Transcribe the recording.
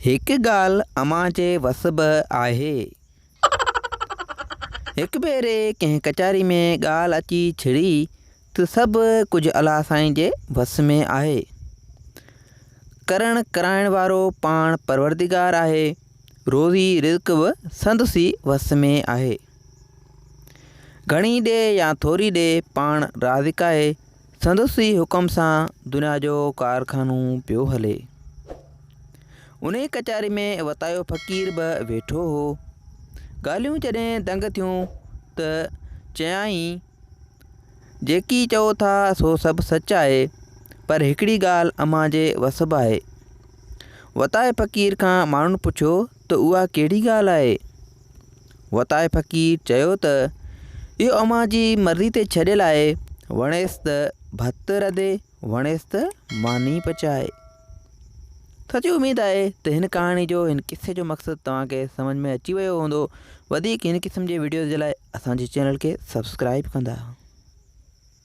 هڪ ڳالهه امان جي وس به آهي. هڪ ڀيري ڪنهن ڪچهري ۾ ڳالهه اچي ڇڙي ته سڀ ڪجهه الله سائين جي وس ۾ آهي. ڪرڻ ڪرائڻ وارو پاڻ پروردگار آهي. روزي رزق به سندس ئي وس ۾ آهي. گهڻي ڏي يا ٿوري ڏي پاڻ رازق آهي. سندس ئي حڪم سان دنيا جو ڪارخانو پيو هلي. انهيء ڪچهري ۾ وتايو فقير به ويٺو هو. ڳالهيون جڏهن دنگ ٿيون ته چيائين، جيڪي چئو ٿا سو سڀ سچ آهي، پر هڪڙي ڳالهه امان جي وس به آهي. وتائي فقير کان ماڻهن پڇيو ته اها ڪهڙي ڳالهه آهي؟ وتائي فقير چيو ته، اهو اوهان جي مرضي تي ڇڏيل آهي، وڻيس ته ڀت رڌي، وڻيس ته ماني پچائي. سچي اميد آهي ته هن ڪهاڻي جو هن قصي جو مقصد توهان کي سمجهه ۾ اچي ويو هوندو. وڌيڪ هن قسم جي وڊيوز جي لاء اسان جي چينل کي سبسڪرائب ڪندا.